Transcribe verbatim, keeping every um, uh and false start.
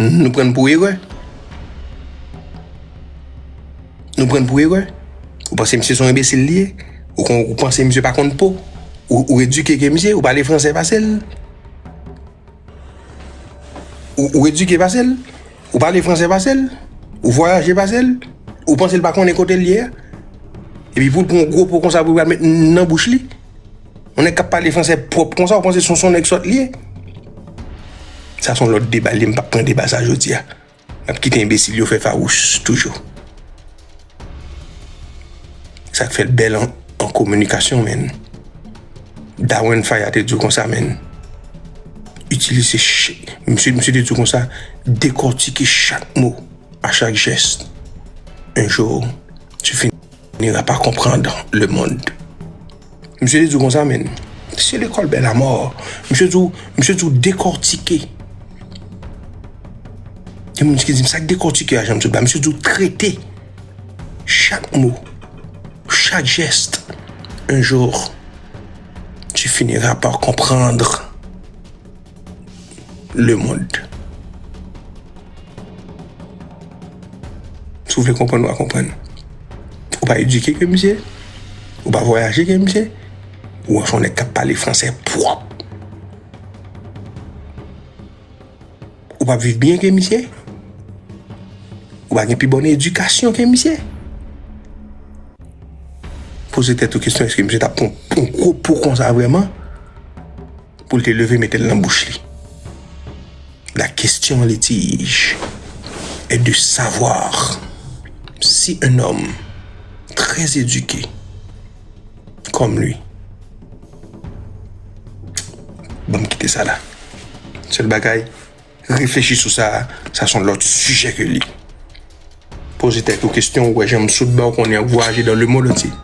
Nou pran l pou erè. Nou pran l pou erè. Ou panse misye se yon enbesil li ye? Ou, kon, ou panse misye pa konn po? Ou, ou edike ke misye? Ou pale franse pase l? Ou, ou edike pase l? Ou pale franse pase l? Ou vwayaje pase l? Ou panse l pa konnen kote l ye a? Epi pou l pran yon gwo po konsa pou l pral met nan bouch li? Yon nèg k ap pale franse pwòp konsa, ou panse se yon, se yon nèg sòt li ye? Sa se yon lòt deba li ye, m p ap pran deba sa jodi a. N ap kite enbesil yo fè fawouch toujou. Sa k fè l bèl an, an kominikasyon, menn. Darren Faya te di w konsa, menn. Itilize ch-, misye, misye te di w konsa, décortiquer chaque mot, à chaque geste. Un jour, tu finiras par comprendre le monde. Misye te di w konsa, menn. Se lekòl bèl amò. Misye di w, misye di w dekòtike. Gen moun ki di m sa k dekòtike a, jan misye di la. Misye di w trete chak mo, chak jès. Un jour, tu finiras par comprendre le monde. Si w vle konprann, w a konprann. Ou pa edike ke misye. Ou pa vwayaje ke misye. Ou an son nèg k ap pale franse pwòp. Ou pa viv byen ke misye. Ou pa gen pi bòn edikasyon ke misye. Poze tèt ou kesyon, èske misye t ap pran yon gwo po konsa vrèman? Pou l te leve mete l nan bouch li. La question litige est de savoir si un homme très éduqué comme lui. Ban m kite sa la. Sèl bagay, reflechi sou sa, sa se yon lòt sijè ke li. Poze tèt ou kesyon, ou wè jan m sot ba w konnen, ou vwayaje dans le monde entier.